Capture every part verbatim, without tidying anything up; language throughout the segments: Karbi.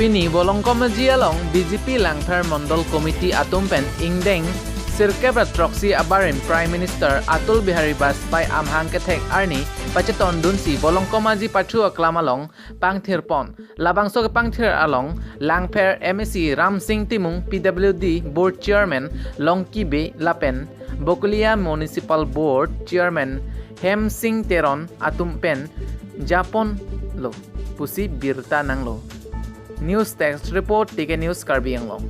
Pini Volongkom Aji along B J P Langpher Mondol Committee atum pen ingdeng sirkep ra throksi abarim Prime Minister Atal Bihari Vajpayee amahang kethek arni pachetondunsi Volongkom Aji pathu aklam along pangthirpon. Labangso kepangthir along Langpher M A C Ramsing Timung, P W D Board Chairman Longki Bey lapen Bokolia Municipal Board Chairman Hemsing Teron atum pen japonlo pusi birta nanglo. News Desk Report, T K News Karbi Anglong.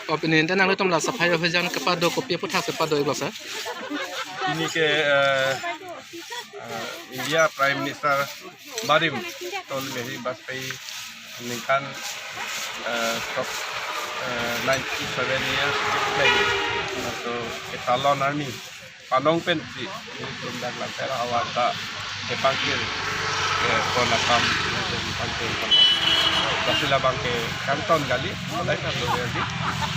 O, pini ante nanglitum la Safai Abhiyan kepado kopi aphuthak si pado-iklo, sir? Pini ke, eh, eh, India Prime Minister barim Atal Bihari Vajpayee ningkan, eh, top, eh, ninety seven years keklem. Laso ketalon arni panong pensi nelitum dak Langpher ahavar ta kepangthir, eh, pon akam nelitum pangthir pon. Lasi labang ke kangton kali, mulai ka tu ya di.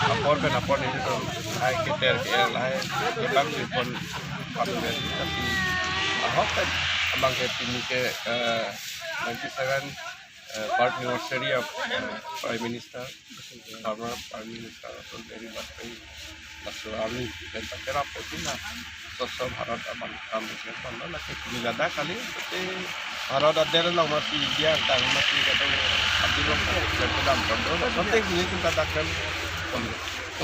Apor pen apor nelitum lahai keter ke lahai kepangthir pon apor ya di. Tapi ahok pen abang ke pini ke, eh, ninety seven, eh, birth anniversary of, eh, Prime Minister, former Prime Minister Atal Bihari Vajpayee. Laso arni pen ta kerap pen pina Swachh Bharat abang kam pen pon lo, lake pini ladak kali, te Bharat adet along masi India tang masi kadung adi lo kan, dan kedam pon lo, something ini kita dak kan pon lo.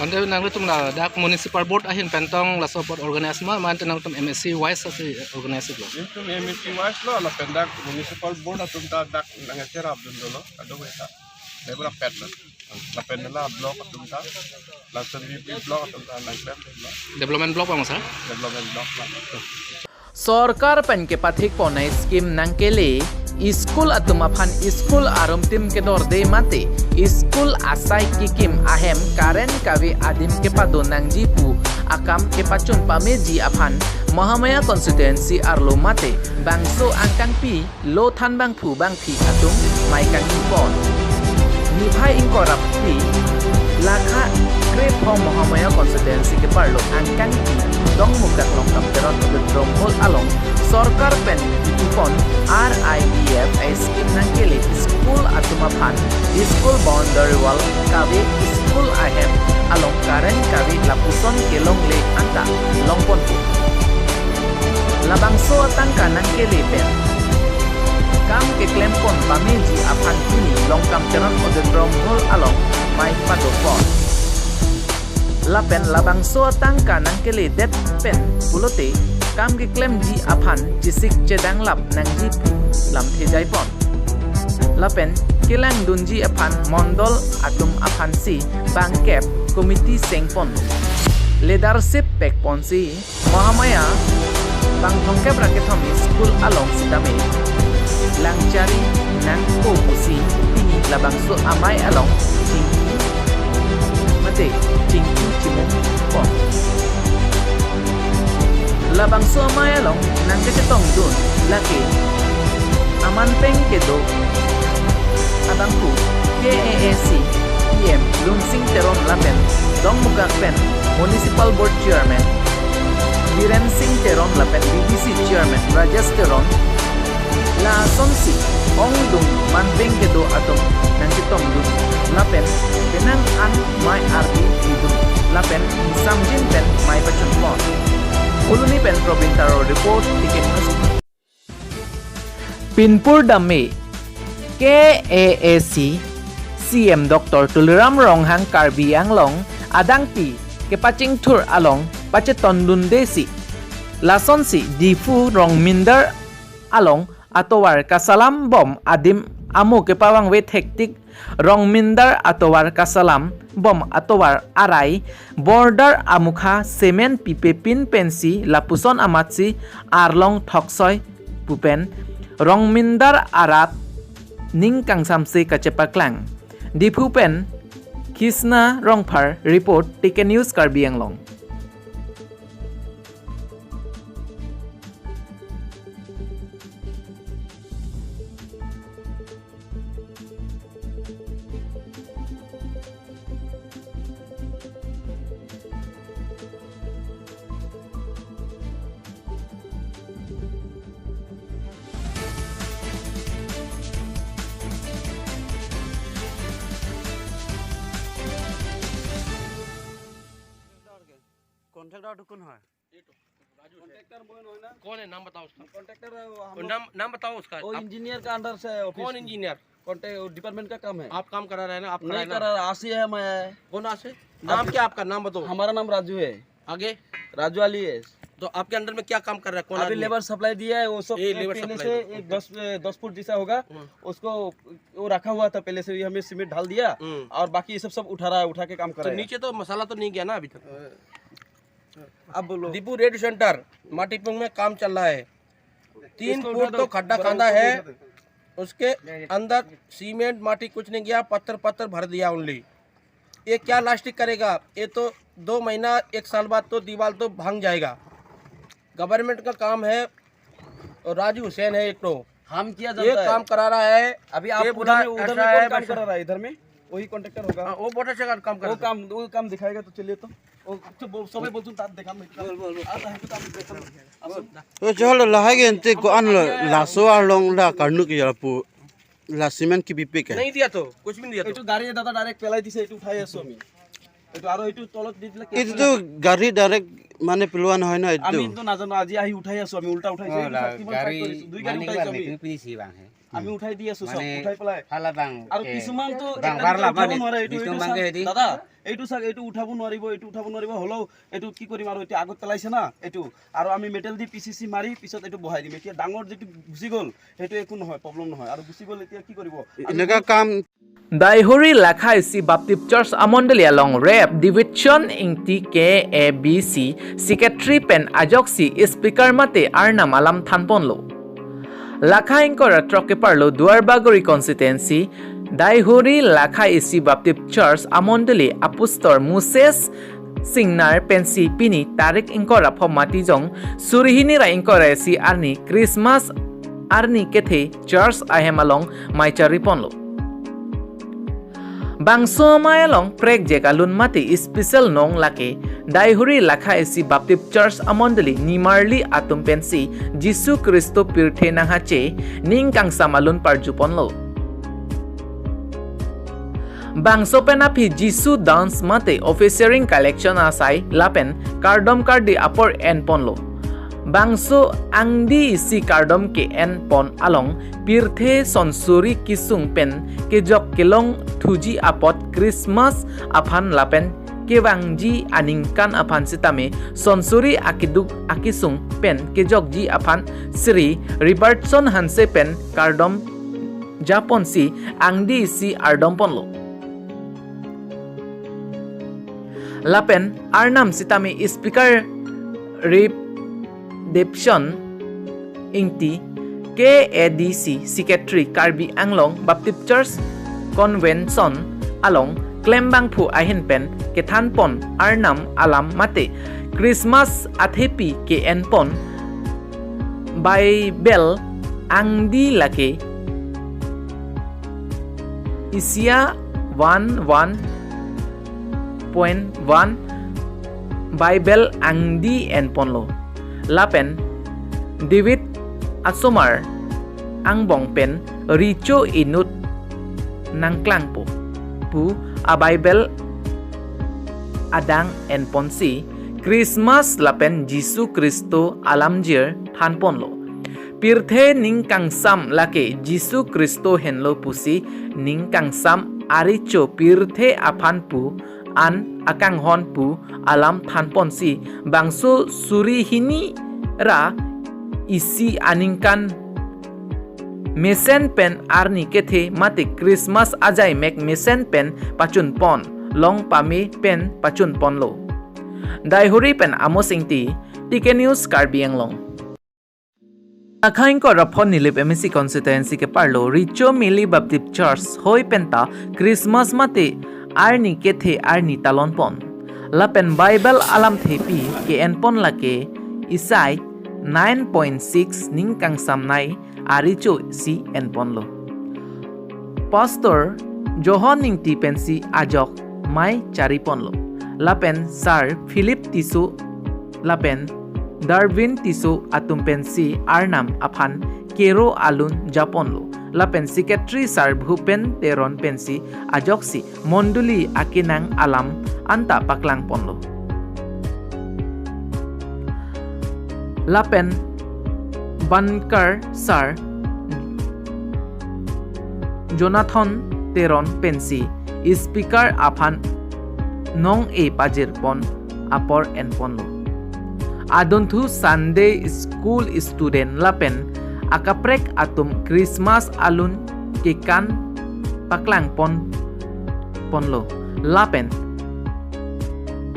Ante nanglitum ladak municipal board ahin pen tong laso apot organize ma, ma ante nangtum M A C wise si organize lo? Nelitum M A C wise lo, lapen dak municipal board atum ta dak nangcherapdun dolo, kadung eta. Development lo. Lapen la block atum ta, lason V P block atum ta nangklem lo. Development block bang, sir? Development block lo. Sorkar pen kepathikpon a-scheme nangkele, school atum aphan school arumtim kedorde mate, school asai kekim ahem current kave adim kepado nangji pu akam kepachun pameji aphan Mahamaya constituency arlo mate bangso angkangpi lo thanbangphu bangphi atum mai kangkipon. Niphai ingkoi ra phli lakha krepho Mahamaya constituency keparlo angkangpi Dongmukak Longkam Teron Auditorium Hall along sorkar pen ipon R I D F a-scheme nangkele school atum aphan school boundary wall kave school ahem along current kave lapuson kelongle anta longponpo. Labangso atangka nangkele pen kam keklempon pameji aphan pini Longkam Teron Auditorium Hall along mai padopon. Lapen labangso atangka nangkeledet pen pulote kam keklemji aphan chesik chedanglap nangji pu lamthe jaipon. Lapen kelangdunji aphan mondol atum aphansi bangkep committee sengpon. Leadership pekponsi Mahamaya bang thomkep ra kethom school along sitame langchari nangpo pusi pini labangso amei along chingki mate chingki chimung pon. Labangso amei along nangkachetongdun lake aman pen kedo abangphu K A A C E M Lunsing Teron lapen Dongmukak pen Municipal Board Chairman Biren Singh Teron lapen B D C Chairman Rajesh Teron, lasonsi ongdung man pen kedo atum nangchetongdun lapen penang an mai ardi idun lapen ingsamjin pen mai pachunpon. Phuloni pen Probin Taro report, T K News. Pinpur dame K A A C C M Doctor Tuliram Ronghang Karbi Anglong adangpi kepachingthur along pachetondundesi lasonsi Diphu Rongmindar along atovar kasalam bom adim amo kepavangve thektik Rongmindar atovar kasalam bom atovar arai border amukha cement pipepin pensi lapuson amatsi arlong thoksoi pupen Rongmindar arat ning kangsamse kachepaklang. Diphu pen Kisna Rongphar report, T K News Karbi Anglong. কণ্ট্ৰেক্টৰটো কোন হয়? कौन है? नाम बताओ उसका। कॉन्ट्रैक्टर है वो, हम वो लोग, नाम, नाम बताओ उसका। वो आप इंजीनियर का अंडर से है ऑफिस। कौन इंजीनियर? कॉन्ट्रैक्ट, वो डिपार्टमेंट का काम है। आप काम करा रहे हैं ना, आप नहीं करा रहा है। आसी है मैं। कौन आसी? नाम आप क्या आपका? नाम बताओ। हमारा नाम राजू है। आगे? राजू अली है। तो आपके अंडर में क्या काम कर रहा है? कौन अभी आदमी? लेबर सप्लाई दिया है, वो सब ये लेबर पहले सप्लाई से दिया। एक दस, ए, दस फुट जैसा होगा, हम्म। उसको वो रखा हुआ था पहले से, ये हमें सीमेंट डाल दिया हम्म। और बाकी ये सब, सब उठा रहा है, उठा के काम कर तो रहा है। नीचे तो मसाला तो नहीं गया ना अभी तक? अब बोलो। दीपू रेड सेंटर माटीपुंग में काम चल रहा है। तीन इसको उठा फुट दो, तो खड्डा बड़ा खांदा ऊपर है, उठा दो। उसके अंदर सीमेंट माटी कुछ नहीं गया, पत्थर पत्थर भर दिया ओनली। ये क्या लास्टिक करेगा? ये तो दो महीना एक साल बाद तो दीवार तो भांग जाएगा। गवर्नमेंट का काम है, और राजू हुसैन है एक तो, हम किया ये जानता है। काम करा रहा है। अभी आप ये उधर पूरा में, उधर ऐसा में है, कौन काम वैसा। करा रहा है? इधर में वही कॉन्ट्रैक्टर होगा। हाँ, वो बहुत अच्छा काम कर वो रहा है। काम, वो काम दिखाएगा तो चलिए तो। वो तो बोल, सबै बोलचुन, তাত দেখাম। बोल, बोल, बोल। आप यहाँ पे तो आप देखाम। आप बोल। तो चल, lahai ke ente ko-an lo, laso arlong la karnu ke ya pu, la cement ke bipik ke? नहीं दिया तो, कुछ भी नहीं दिया तो। এইটো গাড়ীয়ে দাদা ডাইৰেক্ট পেলাই দিছে, এইটো উঠাই আছো আমি। এইটো আৰু এইটো তলত দি দিলে কেছ এইটোতো নাই। গাড়ী ডাইৰেক্ট মানে পেলোৱা নহয় ন এইটো? আমিতো নাজানো, আজি আহি উঠাই আছো আমি, উল্টা উঠাইছো। এইটো চাওক, কিমান ফাইট কৰিছো, দুই গাড়ী মানে উঠাইছো কিবা আমি। লেট্ৰিন পিলিচি বাং হে। আমি উঠাই দি আছো, চাওক, মানে উঠাই পেলাই। ফালা বাং আৰু কে কিছুমানতো বাং এটা বাৰলা উঠাব মানে নোৱাৰে, এইটো, বিষ্ণু এইটো বাং চাওক, কে হেৰি। দাদা, এইটো চাওক, এইটো উঠাব নোৱাৰিব, এইটো উঠাব নোৱাৰিব, হ'লেও এইটো কি কৰিম আৰু, এতিয়া আগত পেলাইছে না এইটো। আৰু আমি মেটেল দি পি চি চি মাৰি পিছত এইটো বহাই দিম। এতিয়া ডাঙৰ যিটো গুচি গ'ল, সেইটো একো নহয়, প্ৰব্লেম নহয়। আৰু গুচি গ'ল, এতিয়া কি কৰিব? আমি এনেকুৱা বহুত কাম Daihuri Lakha isi Baptist Church amondoli along Rev Davidson Ingti K A B C Secretary pen ajoksi speaker mate arnam alam thanponlo. Lakha ingkoi ra throk keparlo Duarbagori constituency Daihuri Lakha isi Baptist Church amondoli apastor Moses Singnar pensi pini tarik ingkoi ra phom matijong suri hini ra ingkoi ra isi arni Christmas arni kethe church ahem along maichari ponlo. Bangso amei along prekjek alun mate special nong lake Daihuri Lakha isi Baptist Church amondoli nimarli atum pensi Jisu Khristo pirthe nanghache ning kangsam alun parju ponlo. Bangso pen aphi Jisu dance mate offerings collection asai lapen kardom kardi apor en ponlo. Bangso angdi isi kardom ke-en pon along pirthe sonsuri kesung pen kejok kelong thuji apot Christmas aphan lapen kevangji aningkan aphan sitame sonsuri akeduk akesung pen kejokji aphan Sri Robertson Hanse pen kardom japonsi angdi isi ardom ponlo. Lapen arnam sitame speaker Rev Davidson Ingti, K A D C Secretary Karbi Anglong Baptist Church Convention along klembangphu ahin pen kethanpon arnam alam mate Christmas athepi ke-en pon Bible angdi lake Isaiah one one point one Bible angdi en ponlo. Lapen David asomar angbong pen recho inut nangklangpo pu a Bible adang en ponsi Christmas lapen Jisu Khristo alamjir than ponlo. Pirthe ning kangsam lake Jisu Khristo henlo pusi ning kangsam arecho pirthe aphan pu an akanghon pu alam than ponsi bangso suri hini ra isi aningkan mesen pen arni kethe mate Christmas ajai mek mesen pen pachun pon, long pame pen pachun ponlo. Daihuri pen Amos Ingti, T K News Karbi Anglong. Akhaing ko raphon Nilip M A C constituency ke parlo Richo Mili Baptist Church hoi penta Christmas mate arni kethe arni talon pon. Lapen Bible alam thepi ke en pon lake Isai nine point six ning kangsam nai aricho si en ponlo. Pastor Johon Ingti pensi ajok mai chari ponlo. Lapen Sir Philip Tisso lapen Darwin Tisso atum pensi Arnam aphan kero alun japonlo. Lapen Secretary Sir Bhupen Teron pensi ajoksi mondoli akenang alam anta paklang ponlo. Lapen Bankar Sir Jonathan Teron pensi speaker aphan nong-e pajir pon apor en ponlo. Adunthu Sunday School student lapen akaprek atum Christmas alun kekan paklang pon ponlo. Lapen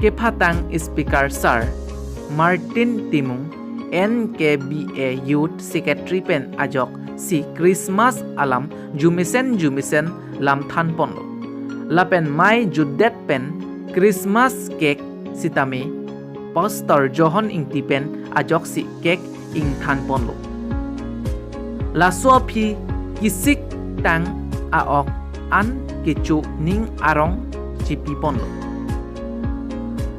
kephatang speaker Sir Martin Timung, N K B A Youth Secretary pen ajoksi Christmas alam jumesen jumesen lam than ponlo. Lapen mai jutdet pen Christmas cake sitame Pastor Johon Ingti pen ajoksi cake ingthan ponlo. Laso aphi kesik tang a-ok an kecho ning arong chipi ponlo.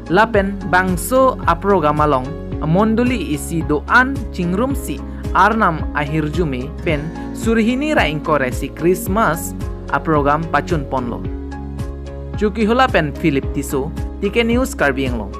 Lapen bangso aprogram along mondoli isi do-an chingrumsi Arnam ahirjume pen surhini ra ingkoi ra isi Christmas aprogram pachun ponlo. Chokihola pen Philip Tisso, T K News Karbi Anglong.